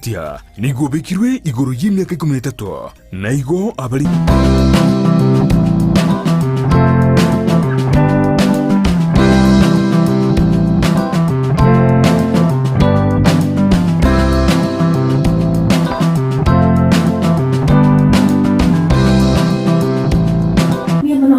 Tia nigo obekirwe igoro y'emiaka 13 na igo abari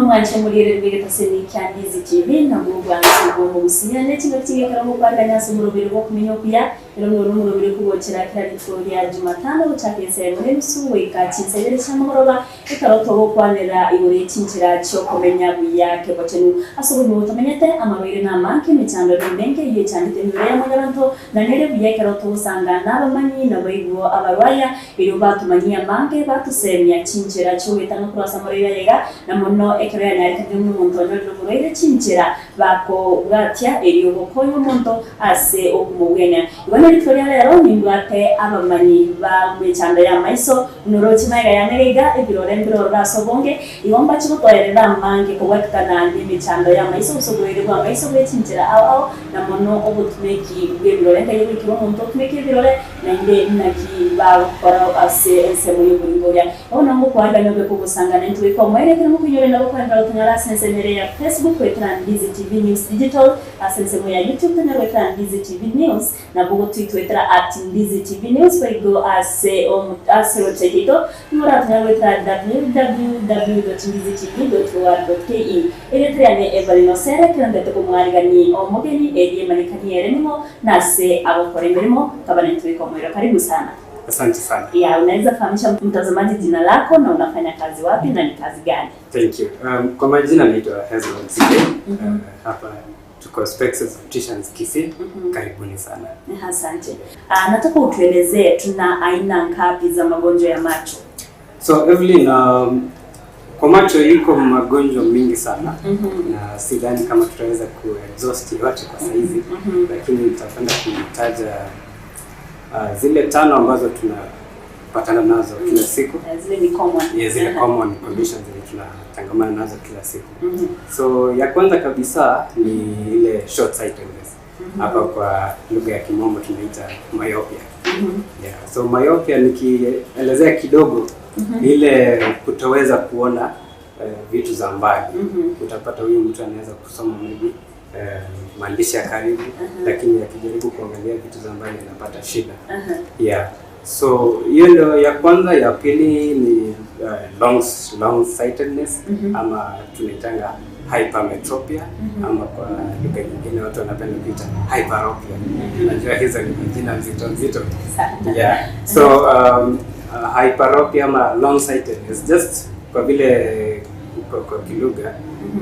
Mwanche mulire taseni kya Ndizi TV na mugwansi bwo mu businya n'ekintu kigekera mu kwaganya sumurubiri bwo kumenya okuya ero n'urumurubiri kugochera kira Victoria Jumatano buchakese muri musuwe ikachinse cyamugoroba ekaroto bo kwanera igore chinchira cyo kumenya buyake bochenu asubu mutomenyete amabire n'amanke mechando n'imenge iye cyandite mibere y'amagaranto na nere buyake roto usanga n'abamanyi nabayigwo abarwaya ero batumanyia manke batusemya chinchira cyo wetanga kurasa muri yega na muno ekero yanarika by'umuntu onyo chinchira bako bwatya eriyo bokoyo omuntu ase okumugwenya ibona Victoria rero nimbwate abamanyi ba mechando ya maiso norochi maiga yanerega ebirore mbirore basobonge igomba chikutoerera mange kobwatikana n'emechando ya maiso usogwere bwa maiso bwechinchira ao ao na mono obutumeki bw'ebirore ndayibikira omuntu otumeki ebirore nainde naki bakora ase ensemo y'oburingoria ona ngokwanda nyobe kugusanga nentwe komwerekera mukunyore nabo kwenda rutunyara sense ya Facebook wetera Ndizi TV News Digital asense ya YouTube tena wetera Ndizi TV News na bugo tweet wetera @Ndizi TV News wego ase ase website ito mura tena wetera www.ndizitv.org.ke eretrea ne Evelyn Osere kirande tukumwarigani omugeni eri manikani eremo nase abakora imirimo kabane tuikomwera. Karibu sana. Asante sana. Ya, unaweza fahamisha mtazamaji jina lako na unafanya kazi wapi na ni kazi gani? Thank you. Kwa majina naitwa Hezron Sike. Hapa tuko Spexes Opticians Kisii. Karibuni sana. Asante. Nataka utuelezee tuna aina ngapi za magonjwa ya macho? So Evelyn, kwa macho iko magonjwa mingi sana. Na sidhani kama tutaweza ku-exhaust yote kwa saizi. Lakini nitapenda kutaja zile tano ambazo tunapatana nazo kila siku. Zile ni common. Yeah, zile common conditions zile tunatangamana nazo kila siku. So ya kwanza kabisa ni ile short sightedness. Hapa kwa lugha ya Kimombo tunaita myopia. Yeah, so myopia nikielezea kidogo ni ile kutoweza kuona vitu za mbali. Utapata huyu mtu anaweza kusoma maybe maandishi ya karibu, lakini akijaribu kuangalia vitu za mbali anapata shida. Yeah. So hiyo ndio ya kwanza. Ya pili ni long sightedness, ama tunaitanga hypermetropia, ama kwa lugha nyingine watu wanapenda kuita hyperopia. Najua hizo ni majina nzito nzito. Yeah. So hyperopia ama long sightedness, just kwa vile kwa kilugha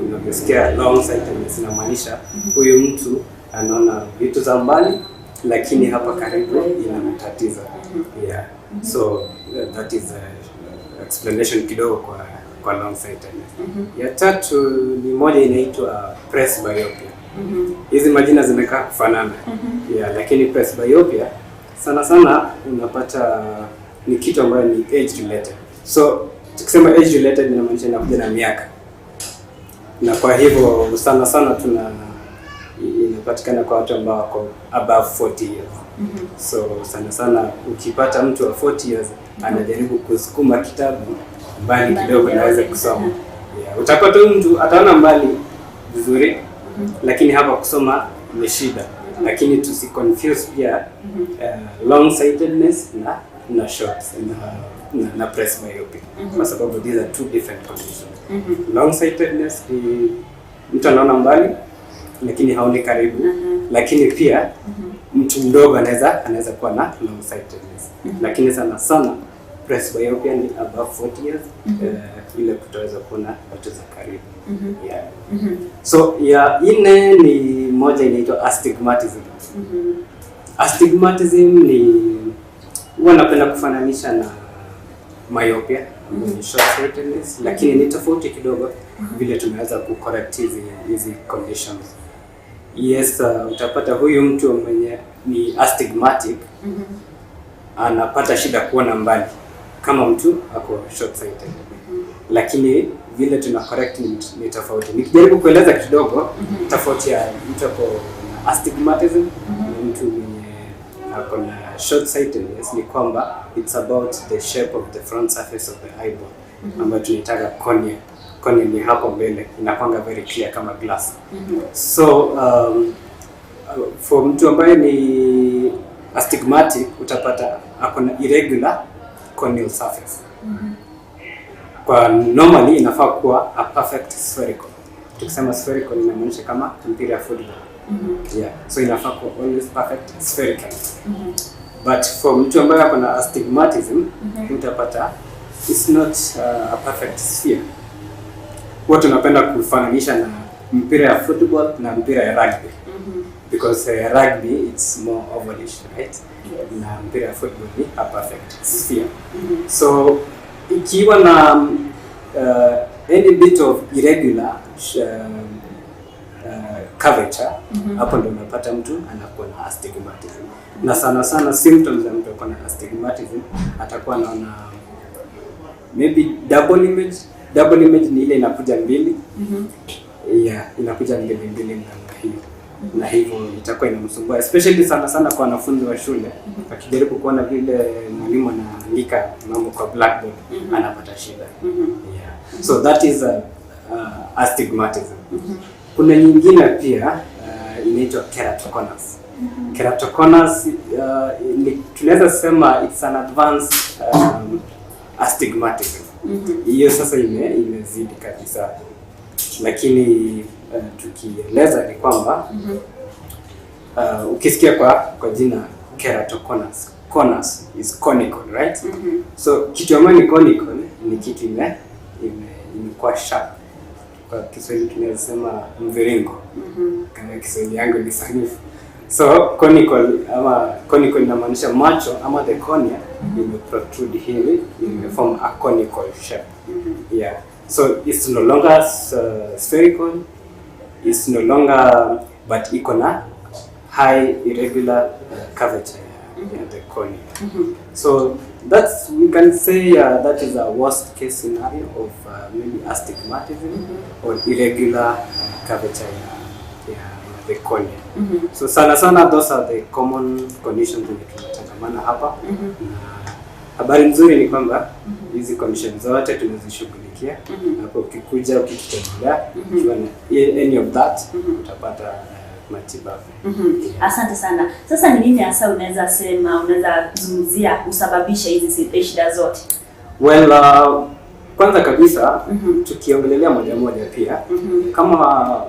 unaposikia long sightedness inamaanisha huyu mtu anaona vitu za mbali lakini hapa karibu inamtatiza. Yeah. So that is explanation kidogo kwa long sightedness. Ya tatu ni moja inaitwa presbyopia. Hizi majina zimekaa kufanana. Yeah, lakini presbyopia sana sana unapata ni kitu ambayo ni age related. So tukisema age related inamaanisha inakuja na miaka. Na kwa hivyo sana sana inapatikana kwa watu ambao wako above 40 years. So sana sana ukipata mtu wa 40 years anajaribu kusukuma kitabu mbali kidogo naweza kusoma. Yeah, utapata mtu ataona mbali vizuri, lakini hapa kusoma ni shida. Lakini tusiconfuse pia long sightedness na short na presbyopia, kwa sababu these are two different conditions. Long sightedness ni mtu anaona mbali lakini haoni karibu, lakini pia mtu mdogo anaweza kuwa na long sightedness. Lakini sana sana presbyopia ni above 40 years, ile kutoweza kuona vitu za karibu. Yeah. So ya nne ni moja inaitwa astigmatism. Astigmatism ni huwa napenda kufananisha na myopia, ni short sightedness, lakini ni tofauti kidogo vile tunaweza kucorrect hizi conditions. Yes, utapata huyu mtu mwenye ni astigmatic anapata shida kuona mbali kama mtu ako short sighted. Lakini vile tuna correct ni tofauti. Nikijaribu kueleza kidogo tofauti ya mtu ako na astigmatism na mtu mwenye ako na short sightedness ni kwamba it's about the shape of the front surface of the eyeball ambayo tunaitaga cornea. Cornea ni hapo mbele, inakwanga very clear kama glass. So for mtu ambaye ni astigmatic utapata ako na irregular corneal surface. Kwa normally inafaa kuwa a perfect spherical. Tukisema spherical inamaanisha kama mpira ya football. Yeah. So inafaa kuwa always perfect spherical. But for mtu ambaye ako na astigmatism utapata it's not a perfect sphere. Huwa tunapenda kufananisha na mpira ya football na mpira ya rugby because rugby it's more ovalish, right? Yes. Na mpira ya football ni a perfect sphere. So ikiwa na any bit of irregular curvature, hapo ndo unapata mtu anakuwa na astigmatism. Na sana sana symptoms za mtu ako na astigmatism, atakuwa anaona maybe double image. Double image ni ile inakuja mbili. Yeah, inakuja mbili mbili namna hiyo, na hivyo itakuwa inamsumbua, especially sana sana kwa wanafunzi wa shule. Akijaribu kuona vile mwalimu anaandika mambo kwa blackboard, anapata shida. Yeah. So that is astigmatism. Kuna nyingine pia inaitwa keratoconus. Keratoconus tunaweza sema it's an advanced astigmatism. Hiyo sasa imezidi kabisa, lakini tukieleza ni kwamba ukisikia kwa jina keratoconus, conus is conical, right? So kitu ambayo ni conical ni kitu imekuwa sharp. Kwa Kiswahili tunaweza sema mviringo, kama Kiswahili yangu ni sanifu. So conical, ama conical inamaanisha macho ama the cornea ime protrude hivi, imeform a conical shape. Yeah. So it's no longer spherical, it's no longer, but iko na high irregular curvature ya the cornea. So that's, we can say that is a worst case scenario of maybe astigmatism or irregular curvature ya the cornea. So sana sana those are the common conditions zenye tunatangamana hapa. Na habari nzuri ni kwamba hizi conditions zote tunazishughulikia. Hapo ukikuja, ukitutembelea, ukiwa na any of that, utapata matibabu. Asante sana. Sasa ni nini hasa unaweza sema, unaweza zungumzia kusababisha hizi shida zote? Well, kwanza kabisa, tukiongelelea moja moja pia, kama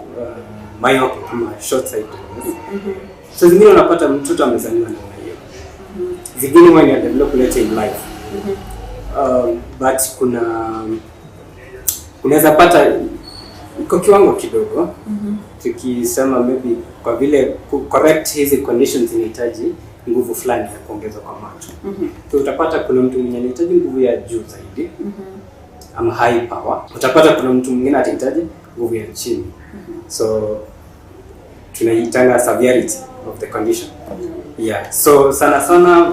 myopia ama short sightedness, saa zingine unapata mtoto amezaliwa namna hiyo, zingine huwa ina develop later in life. But kuna unaweza pata iko kiwango kidogo. Tukisema maybe kwa vile correct hizi conditions inahitaji nguvu fulani ya kuongezwa kwa macho, so utapata kuna mtu mwenye anahitaji nguvu ya juu zaidi ama high power, utapata kuna mtu mwingine atahitaji nguvu ya chini. So tunaitanga severity of the condition. Yeah, so sana sana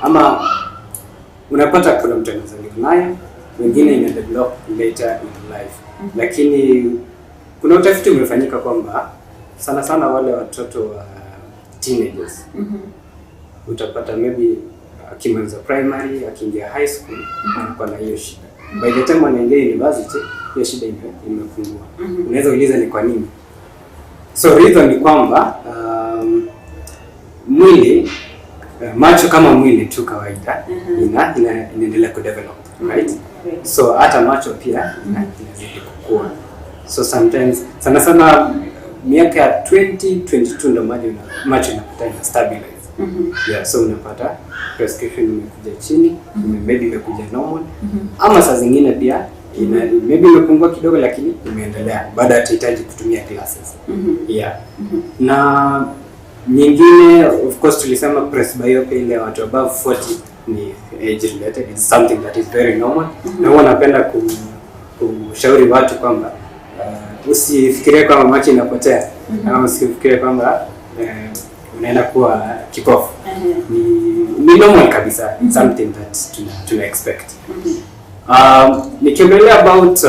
ama unapata kuna mtu anazaliwa nayo, wengine ina develop later in life. Lakini kuna utafiti umefanyika kwamba sana sana wale watoto wa teenagers, utapata maybe akimaliza primary, akiingia high school, anakuwa na hiyo shida. By the time anaingia university, hiyo shida imepungua. Unaweza uliza ni kwa nini. So reason ni kwamba mwili, macho kama mwili tu kawaida inaendelea kudevelop, right? So hata macho pia inazidi kukua. So sometimes, sana sana miaka ya 2022 ndo macho inapata ina stabilize. Yeah, so unapata prescription imekuja chini, maybe imekuja normal, ama saa zingine pia maybe imepungua kidogo lakini imeendelea, bado hatahitaji kutumia glasses. Yeah. Na nyingine, of course, tulisema presbyopia, ile watu above 40, ni age related. It's something that is very normal. Na huwa napenda kushauri watu kwamba usifikirie kwamba macho inapotea ama usifikirie kwamba unaenda kuwa kipofu. Ni normal kabisa. It's something that tuna expect. Nikiongelea about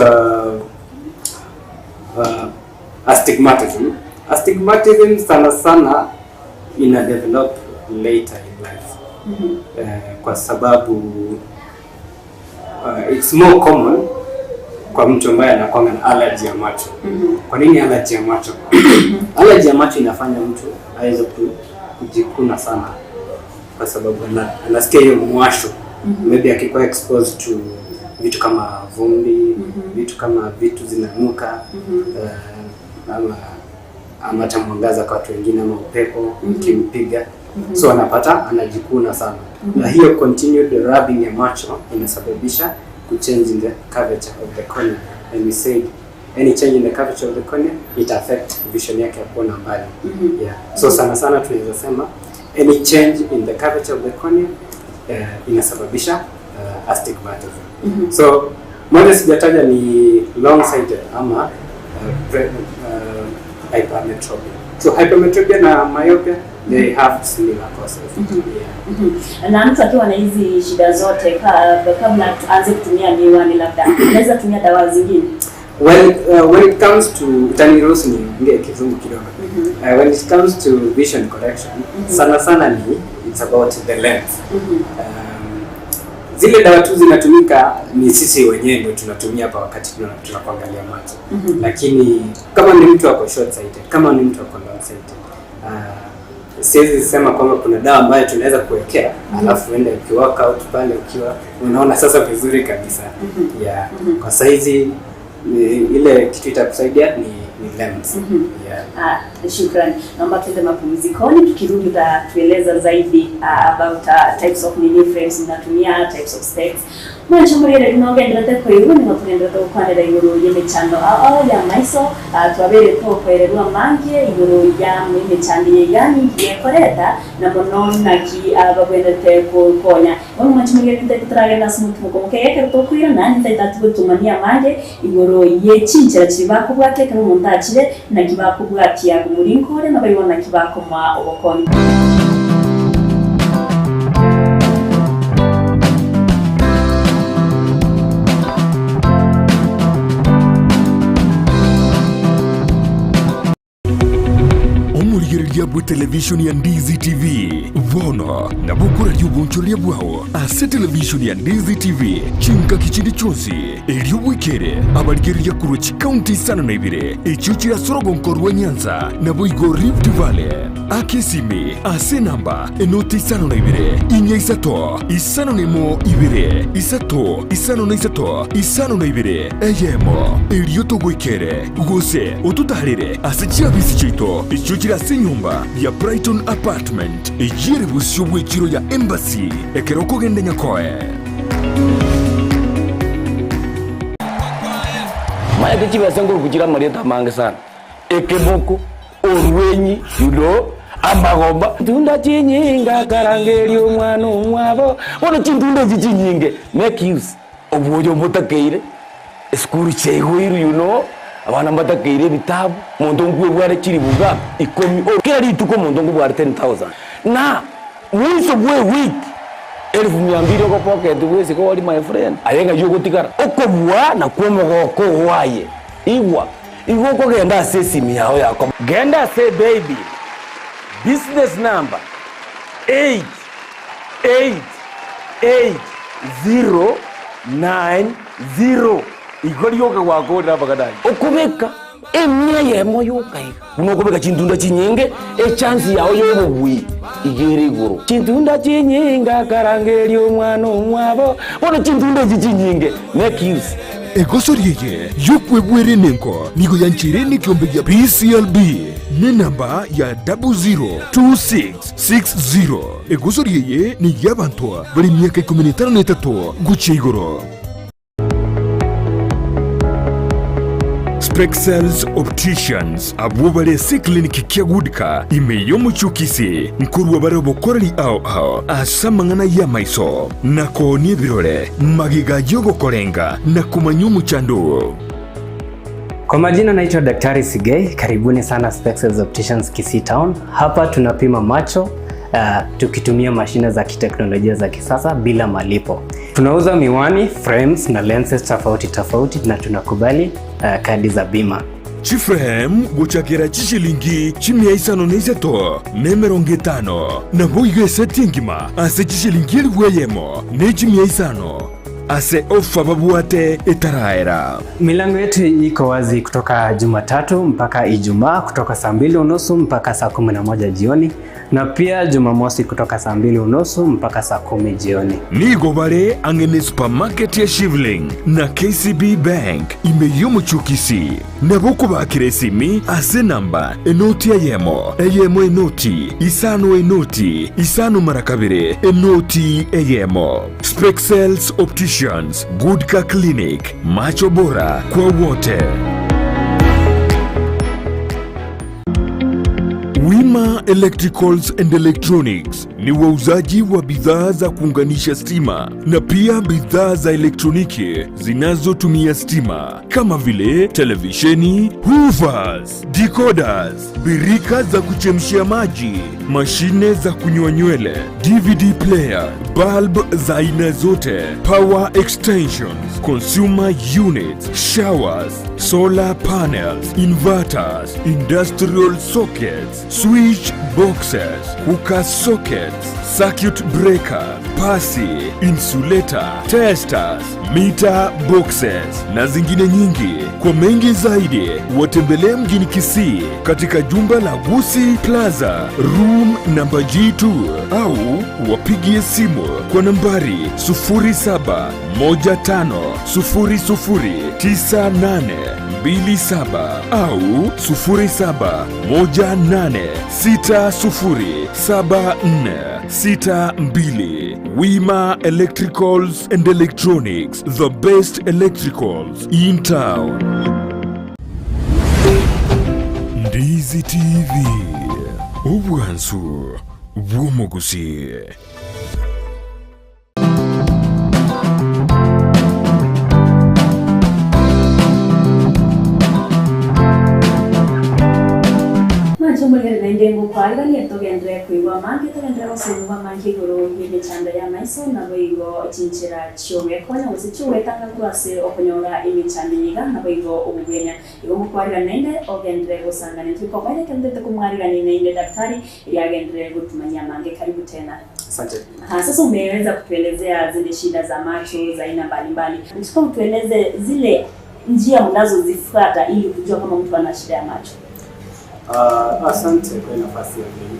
astigmatism, astigmatism sana sana ina develop later in life. Kwa sababu it's more common kwa mtu ambaye anakuwa na allergy ya macho. Kwa nini allergy ya macho? Allergy ya macho inafanya mtu aweze kujikuna sana kwa sababu anasikia hiyo mwasho. Maybe akikuwa exposed to vitu kama vumbi, vitu kama vitu zinanuka, ama hata mwangaza kwa watu wengine ama upepo ukimpiga. So anapata anajikuna sana. Na hiyo continued rubbing ya macho inasababisha kuchange in the curvature of the cornea. And we said any change in the curvature of the cornea, it affect vision yake ya kuona mbali. Yeah. So sana sana tunaweza sema any change in the curvature of the cornea inasababisha astigmatism. So moja sijataja ni long sighted ama hypermetropia. So hypermetropia na myopia, they have similar causes. Yeah. Na mtu akiwa na hizi shida zote kabla aanze kutumia miwani, labda anaweza tumia dawa zingine? Well, when it comes to, utaniruhusu niongee Kizungu kidogo. When it comes to vision correction, sana sana ni it's about the lens. Zile dawa tu zinatumika ni sisi wenyewe ndio tunatumia hapa wakati tunakuangalia macho. Lakini kama ni mtu ako short sighted, kama ni mtu ako long sighted, siwezi sema kwamba kuna dawa ambayo tunaweza kuwekea alafu uende ukiwork out pale ukiwa unaona sasa vizuri kabisa. Yeah. Kwa saizi ile kitu itakusaidia ni lens. Yeah. Shukran. Naomba tuende mapumzikoni, tukirudi utatueleza zaidi about types of mini frames mnatumia, types of specs. Mwanchomorere tunogenderete koiru nigo tugenderete gukwanera iguru y'emechando ao ya maiso, twabere tokwererwa mange iguru ya emechando yani yekoreta na mono naki babwenderete konya. Bono mwanchomorere nitaturagenda ase omotumo mokegekero tokwirana nitaitatugotumania mange iguru yechinchera chiri bakobwate ekero omonto achire naki bakobwatia komorinkore na baibo naki bakomoa obokonyi. Bwe television ya Ndizi TV vono na bukura lyubuncho bwao ase television ya Ndizi TV chinka kichindi chonsi elyubwikere abaligeria kurwa chikaunti sana na ibire echiuchira sorogonko rwa Nyanza na boigo Rift Valley akisimi ase namba enoti isano na ibire inya isato isano nemo ibire isato isano na isato isano na ibire eyemo elyotogwikere gose otutarire ase chiabisi chito echiuchira ase nyumba ya Brighton Apartment ejiri busyo bw'ekiro ya Embassy ekero kogenda nyakoe. Maya kichiba sengo kuchira marieta mange sana ekeboko orwenyi yulo amagomba tunda chinyinga karangeri omwana omwabo bono chintunda chichinyinge make use obwoyo mutakeire esukuru chegoiru you know abana mbatakeire bitabu muntu ngwe bware chiribuga ikomi kila rituko muntu ngwe bware 10,000 na mwiso bwe week 200,000 ko pocket wese ko wali my friend ayenga yogotigara okobwa na kwomogoko waye igwa igwo kogenda ase simu yao yako genda say baby business number 8888090 igori yoka wakora bakadai okubeka emya yemo yokaiga unokubeka chintunda chinyinge echance yawo yobubwi igere iguru chintunda chinyinga karangeri omwana omwabo bono chintunda chichinyinge make use Egoso ryeye yokwebwere nenko nigo yanchire kiombe ya PCLB ni namba ya 002660. Egoso ryeye ni yabantu bari myaka 53 guca igoro. Spexels Opticians abubale si kliniki kyagudika imeyo muchukisi nkurwa bare bokorali ao ao asamangana ya maiso nako ni birore magiga yogo korenga na kumanyumu chando. Kwa majina naitwa Daktari Sigei, karibuni sana Spexels Opticians Kisii Town. Hapa tunapima macho tukitumia mashine za kiteknolojia za kisasa bila malipo. Tunauza miwani, frames na lenses tofauti tofauti na tunakubali kadi za bima. Chiframe gochakera chishilingi 553 ne 50 nabo igo eseti engima ase chishilingi 1,000 ne 500 ase ofa babwate etaraera. Milango yetu iko wazi kutoka Jumatatu mpaka Ijumaa, kutoka saa 2:30 mpaka saa 11 jioni, na pia Jumamosi kutoka saa 2:30 mpaka saa 10 jioni. Nigo bare ang'ene supermarket ya Shivling na KCB Bank imeyomuchukisi nabo kubakira esimi ase namba enoti eyemo eyemo enoti isano enoti isano mara kabere enoti eyemo. Spexels Opticians, Goodka Clinic, macho bora kwa wote. Wima Electricals and Electronics ni wauzaji wa bidhaa za kuunganisha stima na pia bidhaa za elektroniki zinazotumia stima kama vile televisheni, hoovers, decoders, birika za kuchemshia maji, mashine za kunyoa nywele, DVD player, bulb za aina zote, power extensions, consumer units, showers, solar panels, inverters, industrial sockets, switch boxes, cooker sockets, circuit breaker, pasi, insulator, testers, meter boxes na zingine nyingi. Kwa mengi zaidi watembelee mjini Kisii katika jumba la Gusi Plaza room number G2 au wapigie simu kwa nambari 0715009827 au 0718607462. Wima Electricals and Electronics, the best electricals in town. Ndizi TV, obwansu bw'omuguzi. Mwancho nainde ngukwarigania tugendere kuigwa mangi tugendere gucigwa mangi iguru y'emichando ya maiso nabo igo chinchira chiogwekonya gose chiogwetanga korwa ase okonyora emichando yiga nabo igo obogwenia igo ngukwarigania nainde ogendere gusangania twikobaire kendete kumwarigania nainde daktari ili agendere gutumanyia mange. Karibu tena. Asante. Sasa umeweza kutuelezea zile shida za macho za aina mbalimbali. Nataka utueleze zile njia mnazozifuata ili kujua kama mtu ana shida ya macho. Asante kwa nafasi ya pili.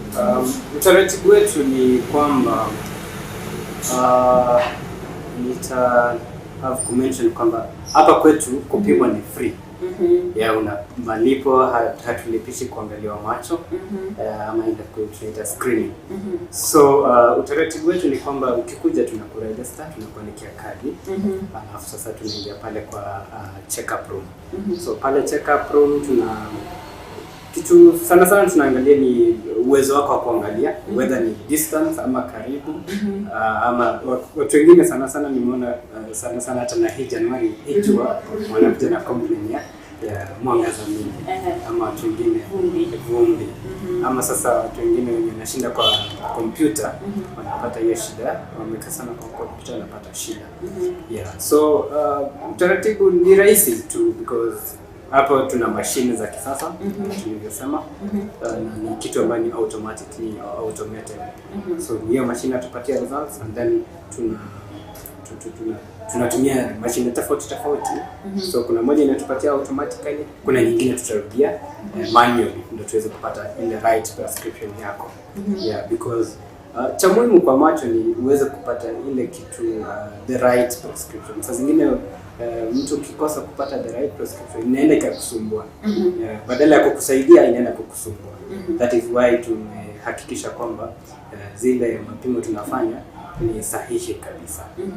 Utaratibu wetu ni kwamba nita have to mention kwamba hapa kwetu kupimwa ni free. Ya una malipo, hatulipishi kuangaliwa macho ama ile tunaita screening. So utaratibu wetu ni kwamba ukikuja tunakuregister, tunakuandikia kadi. Alafu sasa tunaingia pale kwa check up room. So pale check up room tuna kitu sana sana tunaangalia ni uwezo wako wa kuangalia, whether ni distance ama karibu. Ama watu wengine sana sana nimeona sana sana hata na hii Januari hii jua wanakuja na complain ya mwangaza mingi, ama watu wengine vumbi, ama sasa watu wengine wenye wanashinda kwa kompyuta wanapata hiyo shida, wamekaa sana kwa kompyuta wanapata shida. Yeah, so utaratibu ni rahisi tu because hapo tuna mashine za kisasa tulivyosema, na ni kitu ambayo ni automatically automated. So hiyo mashine atupatia results and then tunatumia mashine tofauti tofauti. So kuna moja inatupatia automatically, kuna nyingine tutarudia manually ndio tuweze kupata ile right prescription yako. Yeah, because cha muhimu kwa macho ni uweze kupata ile kitu the right prescription. Saa zingine mtu ukikosa kupata the right prescription inaenda ikakusumbua. Yeah, badala ya kukusaidia inaenda kukusumbua. That is why tumehakikisha kwamba zile mapimo tunafanya ni sahihi kabisa. Yeah.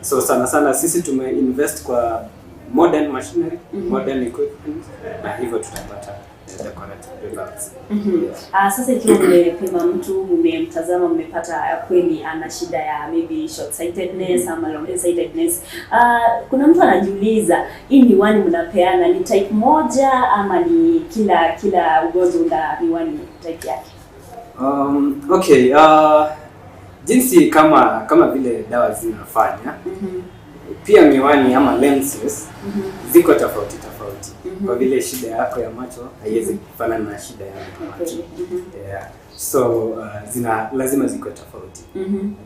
So sana sana sisi tumeinvest kwa modern machinery, modern equipment, na hivyo tutapata the correct results. Yeah. Sasa ikiwa mmepima mtu, mmemtazama, mmepata kweli ana shida ya maybe short sightedness ama long sightedness, kuna mtu anajiuliza hii miwani mnapeana ni type moja ama ni kila ugonjwa una miwani type yake? Okay, jinsi kama vile dawa zinafanya, Pia miwani ama lenses ziko tofauti tofauti, kwa vile shida yako ya macho haiwezi kufanana na shida yangu ya macho. Yeah. So zina lazima ziko tofauti.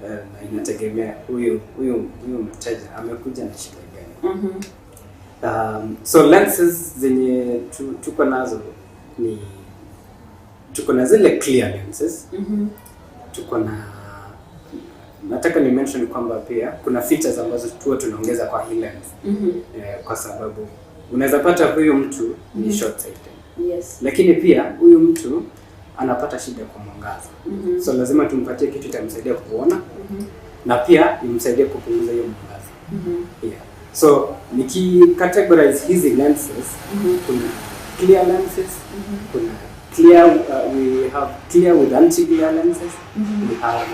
Na inategemea huyu mteja amekuja na shida gani. So lenses zenye tuko nazo ni, tuko na zile clear lenses. Tuko na, nataka ni mention kwamba pia kuna features ambazo tuwa tunaongeza kwa hii lens, kwa sababu unaweza pata huyu mtu ni short sighted, lakini pia huyu mtu anapata shida kwa mwangaza, so lazima tumpatie kitu itamsaidia kuona na pia imsaidie kupunguza hiyo mwangaza. Yeah. So niki categorize hizi lenses, kuna clear lenses, kuna clear, we have clear with anti-glare lenses, we have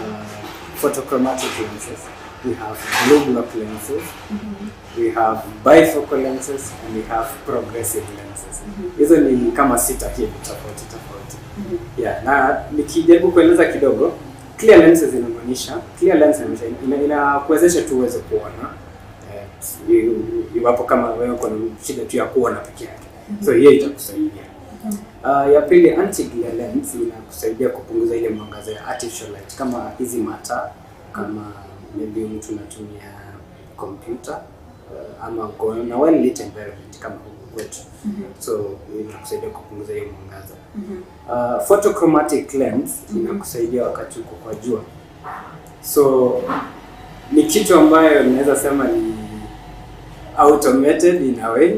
photochromatic lenses, we have blue block lenses, we have bifocal lenses and we have progressive lenses. Hizo ni kama sita hivi tofauti tofauti. Yeah, na nikijaribu kueleza kidogo, clear lenses inamaanisha, clear lens inamaanisha inakuwezesha tu uweze kuona, iwapo kama wewe uko na shida tu ya kuona peke yake. So hiyo itakusaidia. Ya pili, anti-glare lens inakusaidia kupunguza ile mwangaza ya artificial light, kama hizi mataa, kama maybe mtu unatumia computer, ama uko na well lit environment kama huku kwetu. So inakusaidia kupunguza hiyo mwangaza. Photochromatic lens inakusaidia wakati uko kwa jua. So ni kitu ambayo naweza sema ni automated in a way,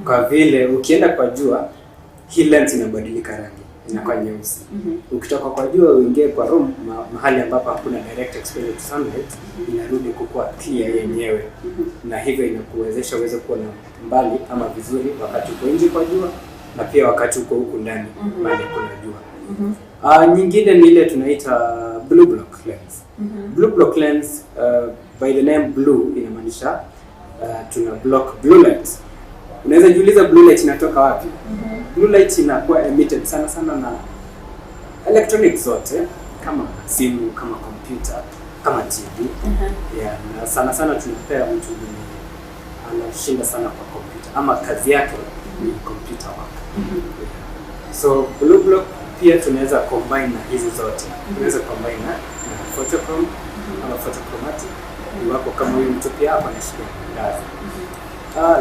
kwa vile ukienda kwa jua, hii lens inabadilika rangi, inakuwa nyeusi. Ukitoka kwa jua uingie kwa room, mahali ambapo hakuna direct exposure to sunlight, inarudi kukuwa clear yenyewe, na hivyo inakuwezesha uweze kuona mbali ama vizuri wakati uko nje kwa jua na pia wakati uko huku ndani mahali kuna jua. Nyingine ni ile tunaita blue block lens. Blue block lens, by the name blue inamaanisha tuna block blue light. Unaweza jiuliza, blue light inatoka wapi? Blue light inakuwa emitted sana sana na electronics zote, kama simu, kama computer, kama TV. Yeah, na sana sana tunapea mtu mwenye anashinda sana kwa computer ama kazi yake ni computer work. Yeah. So blue block pia tunaweza combine na hizi zote. Tunaweza combine na photochrome ama photochromatic iwapo kama huyu mtu pia hapa na shida ya mwangaza.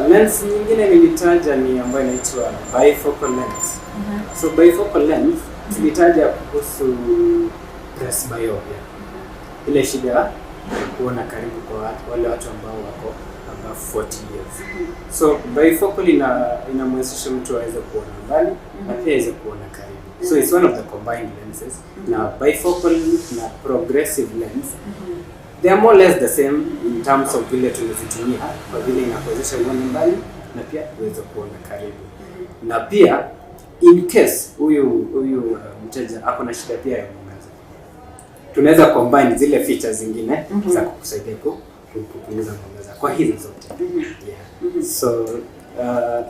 Lens nyingine nilitaja ni ambayo inaitwa bifocal lens. So bifocal lens tulitaja kuhusu presbyopia, ile shida ya kuona karibu kwa wale watu ambao wako above 40 years. So bifocal inamwezesha mtu aweze kuona mbali na pia aweze kuona karibu. So it's one of the combined lenses. Na bifocal na progressive lens, they are more or less the same in terms of vile tunazitumia, kwa vile inakuwezesha uone mbali na pia uweze kuona karibu. Na pia in case huyu mteja ako na shida pia ya mwangaza, tunaweza combine zile features zingine za kukusaidia kupunguza mwangaza kwa hizi zote. Yeah. So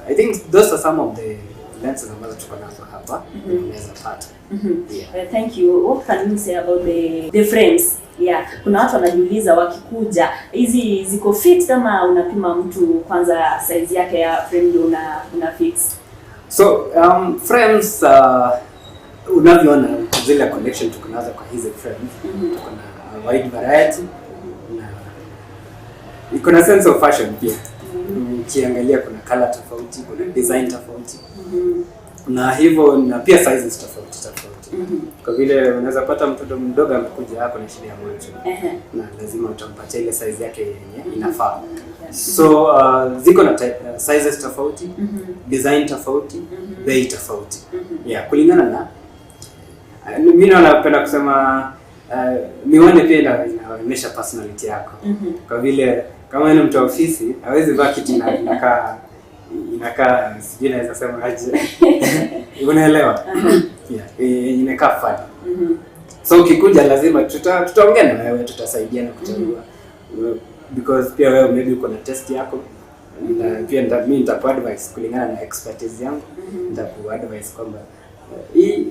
I think those are some of the lenses ambazo tuko nazo hapa, unaweza pata. Yeah. Thank you. What can you say about the frames? Yeah, kuna watu wanajiuliza wakikuja, hizi ziko fixed ama unapima mtu kwanza size yake ya frame ndio una fix? So frames, unavyoona zile collection tuko nazo kwa hizi frames, tuko na a wide variety na iko na sense of fashion pia. Ukiangalia kuna color tofauti, kuna design tofauti na hivyo, na pia sizes tofauti tofauti, kwa vile unaweza pata mtoto mdogo amekuja hapo na shida ya macho na lazima utampatia ile size yake yenye inafaa. So ziko na sizes tofauti, design tofauti, bei tofauti, yeah, kulingana na, mimi naona, napenda kusema miwani pia inaonyesha personality yako, kwa vile kama ni mtu wa ofisi hawezi vaa kitu inakaa, sijui naweza sema aje, unaelewa? Yeah, inakaa funny. So ukikuja lazima tutaongea na wewe, tutasaidiana kuchagua, because pia wewe maybe uko na taste yako, na pia mimi nitaku advise kulingana na expertise yangu. Nitaku advise kwamba hii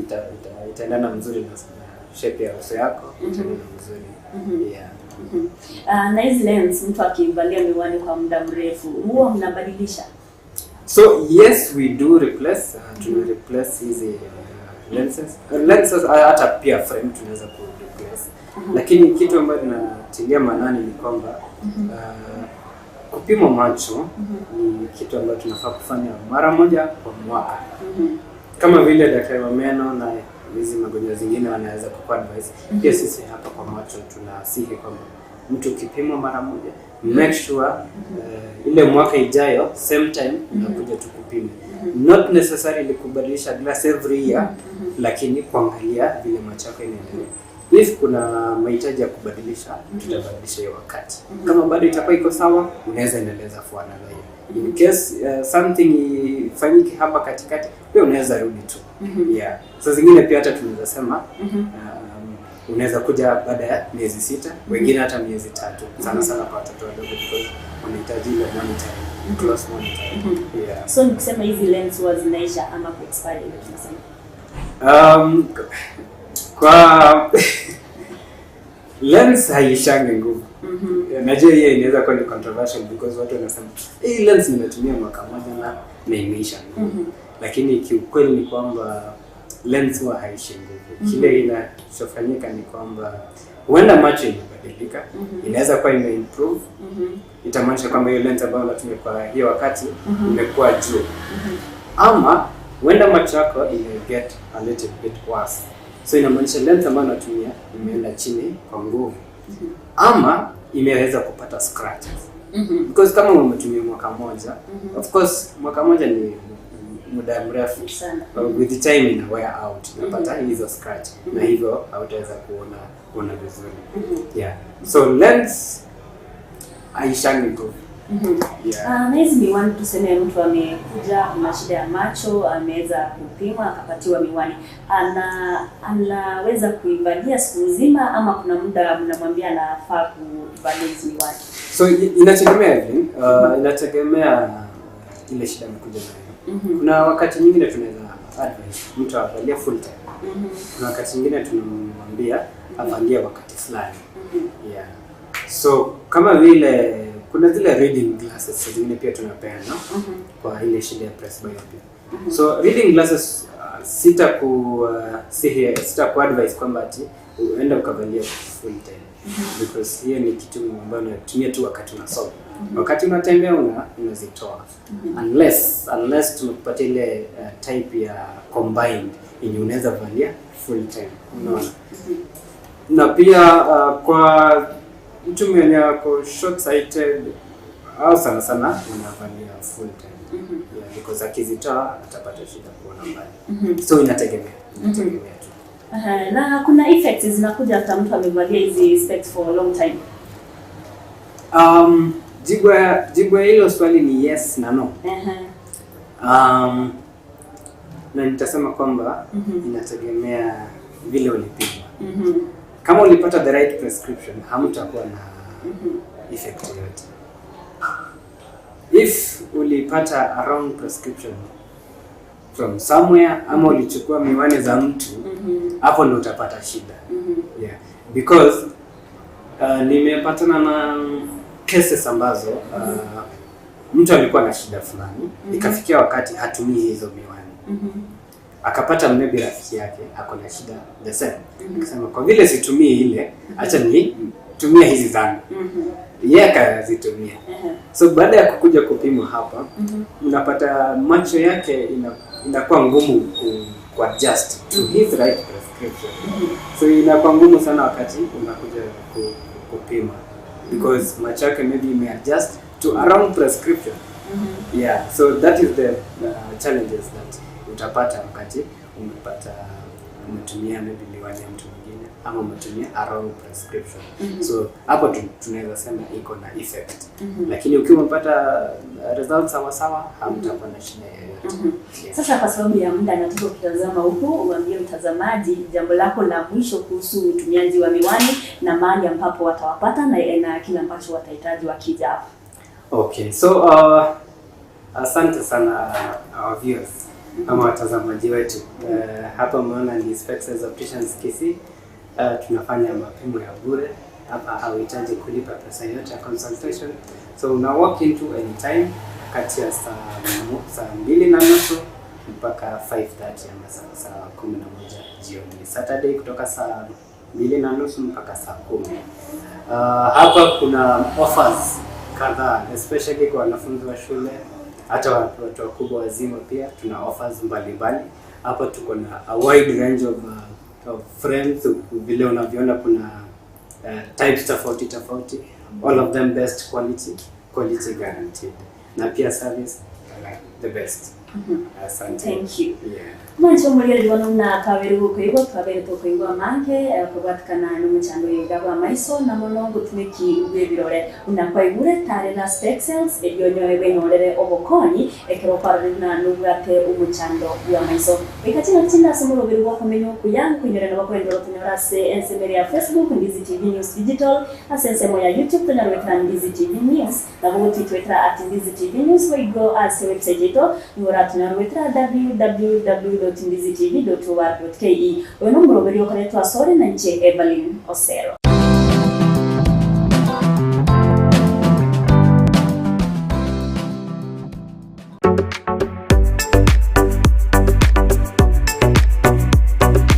itaendana mzuri na shape ya uso yako, itaendana mzuri. Yeah. Na hizi lens mtu akivalia miwani kwa muda mrefu huwa mnabadilisha? So yes, we do replace, tuna replace hizi lenses. Lenses hata pia frame tunaweza ku replace. Lakini kitu ambacho tunatilia maanani ni kwamba kupimwa macho ni kitu ambacho tunafaa kufanya mara moja kwa mwaka. Kama vile daktari wa meno na hizi magonjwa zingine wanaweza kuku advise, pia sisi hapa kwa macho tunasihi kwamba mtu ukipimwa mara moja, make sure ile mwaka ijayo same time unakuja tukupime. Not necessarily kubadilisha glass every year, lakini kuangalia vile macho yako inaendelea. If kuna mahitaji ya kubadilisha, tutabadilisha hiyo wakati. Kama bado itakuwa iko sawa, unaweza endeleza for another year. In case something ifanyike hapa katikati, pia unaweza rudi tu. Yeah. Saa zingine pia hata tunaweza sema unaweza kuja baada ya miezi 6, wengine hata miezi 3. Sana sana kwa watoto wadogo because wanahitaji ile monitoring, close monitoring. Yeah. So nikisema hizi lens huwa zinaisha ama ku expire ile tunasema? Kwa lens haishangi nguvu. Najua hiyo inaweza kuwa ni controversial because watu wanasema hii lens nimetumia mwaka mmoja na imeisha nguvu. Lakini kiukweli ni kwamba lens huwa haishi nguvu. Kile inachofanyika ni kwamba huenda macho imebadilika, inaweza kuwa imeimprove, itamaanisha kwamba hiyo lens ambayo unatumia kwa hiyo wakati imekuwa juu. Ama huenda macho yako ime get a little bit worse. So inamaanisha lens ambayo unatumia imeenda chini kwa nguvu. Ama imeweza kupata scratches. Because kama umetumia mwaka mmoja, of course mwaka mmoja ni muda mrefu sana. With the time ina wear out, unapata hizo scratch na hivyo hautaweza kuona vizuri. Yeah. So lens haishangi nguvu. Yeah. Na hizi miwani, tuseme mtu amekuja na shida ya macho, ameweza kupimwa akapatiwa miwani, anaweza kuivalia siku nzima ama kuna muda mnamwambia anafaa kuvalia hizi miwani? So inategemea, Evelyn. Inategemea ile shida amekuja nayo. Kuna wakati nyingine tunaweza advise mtu avalie full time. Kuna wakati nyingine tunamwambia avalie wakati fulani. Yeah. So kama vile kuna zile reading glasses zingine pia tunapeana kwa ile shida ya presbyopia. So reading glasses sita ku advise kwamba ati uende ukavalia full time, because hiyo ni kitu ambayo unatumia tu wakati unasoma. Wakati unatembea unazitoa. Unless tumekupatia ile type ya combined yenye unaweza valia full time. Unaona? Na pia kwa mtu mwenye ako short sighted au sana sana unavalia full time. Yeah, because akizitoa atapata shida kuona mbali. So inategemea tu. Na kuna effects zinakuja after mtu amevalia hizi specs for a long time? Jibu ya hilo swali ni yes na no. Na nitasema kwamba inategemea vile ulipimwa. Kama ulipata the right prescription, hamtakuwa na effect yoyote. If ulipata a wrong prescription from somewhere ama ulichukua miwani za mtu, hapo ndo utapata shida. Yeah. Because nimepatana na cases ambazo mtu alikuwa na shida fulani, ikafikia wakati hatumii hizo miwani. Akapata maybe rafiki yake ako na shida the same. Akasema kwa vile situmii ile, acha ni tumia hizi zangu. Yeye akazitumia. So baada ya kukuja kupimwa hapa, unapata macho yake inakuwa ngumu ku adjust to his right prescription. So inakuwa ngumu sana wakati unakuja kupima because macho yake maybe ime adjust to a wrong prescription. Yeah, so that is the challenges that utapata wakati umetumia maybe miwani ya mtu mwingine ama umetumia a wrong prescription. So hapo tunaweza sema iko na effect. Lakini ukiwa umepata results sawa sawa, hamtakuwa na shida yoyote. Yeah. Sasa kwa sababu ya muda, nataka ukitazama huku uambie mtazamaji jambo lako la mwisho kuhusu utumiaji wa miwani na mahali ambapo watawapata na kile ambacho watahitaji wakija hapo. Okay, so asante sana our viewers ama watazamaji wetu. Hapa umeona ni Specsavers Opticians Kisii. Tunafanya mapimo ya bure. Hapa hauhitaji kulipa pesa yote ya consultation, so una walk into anytime kati ya saa 2:30 mpaka 5:30 ama saa 11 jioni. Saturday kutoka saa 2:30 mpaka saa 10. Hapa kuna offers kadhaa, especially kwa wanafunzi wa shule, hata watu wakubwa wazima pia tuna offers mbalimbali. Hapa tuko na a wide range of frames. Vile unavyoona kuna types tofauti tofauti, all of them best quality, quality guaranteed, na pia service like the best. Asante. Thank you. Yeah. Mwancho omorigereria bono buna twabere gokoigwa, twabere tokoigwa amange kobwatikana na omochando oyo iga bwa amaiso na mono obotumeki bwa ebirore. Buna kwaigure tare na Spexels erio onyoe bwenyorere obokonyi ekero okwarorire buna nobwate omochando bwa amaiso. Goika chingaki chinde ase omoroberi bwa okomenya okuya nkoinyore nabo koenderera otonyore ase ensemo ere ya Facebook Ndizi TV News Digital, ase ensemo ya YouTube tonyare goetera Ndizi TV News, nabo gotwitwetera at Ndizi TV News, boigo ase website yaito nigo oratonyore goetera www.ndizitv.or.ke. Oyo nomoroberi okoretwa asore na inche Evelyn Osero.